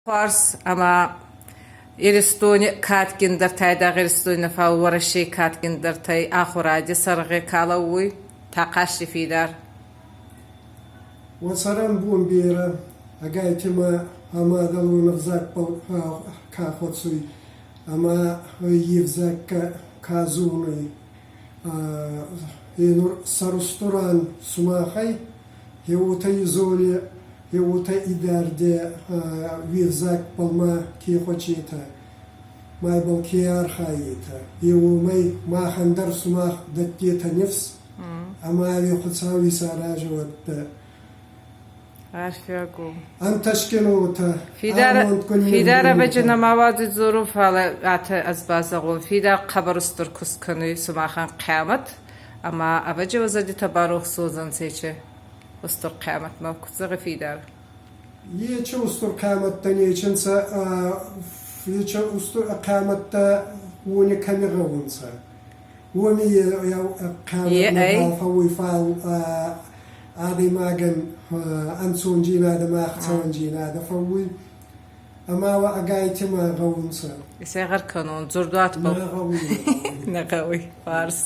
Хуарз ӕма Иристони кадгиндӕртӕй айдагъ Иристони нӕ, фал Уӕрӕсей кадгиндӕртӕй ахуради сӕргъи ка лӕууй, Тахъазти Фидар. Уӕ цӕрӕнбон берӕ, ӕгайтима ӕ мадӕлон ӕвзагбӕл ка хуӕцуй ӕма е взаг ка зонуй. Е нур сӕрустур ан сумахӕй, е уотӕ изоли, е уотӕ идарде уе взагбӕл ма ке хуӕчетӕ, ма ибӕл ке архайетӕ. Е уомӕй махӕн дӕр сумах дӕттетӕ нифс ӕма уе Хуцау исаразӕуӕд. Арфиаг у. Ӕнтӕсгин уотӕ. Фидар, фидар ӕвӕджи нӕма уадзуй дзорун, фалӕ атӕ ӕз ба зӕгъун, фидар хъӕбӕр устур куст кӕнуй сумахӕн хъиамӕт, ӕма ӕвӕджи уӕ зӕрдитӕ барохс уодзӕнцӕ ечи устур хъиамӕтмӕ. Куд зӕгъи фидар? Ечи устур хъиамӕттӕ нечинцӕ, ечи устур хъиамӕттӕ уони кӕми гъӕунцӕ. Уоми хъиамӕт нӕбал фӕууй, фал адӕймагӕн ӕнцондзийнадӕ ма ӕхцӕуӕндзийнадӕ фӕууй ӕма ӕгайтима гъӕунцӕ. Исӕгъӕр кӕнун дзурдуатбӕл. Нӕ гъӕуй. Нӕ гъӕуй. Хуарз.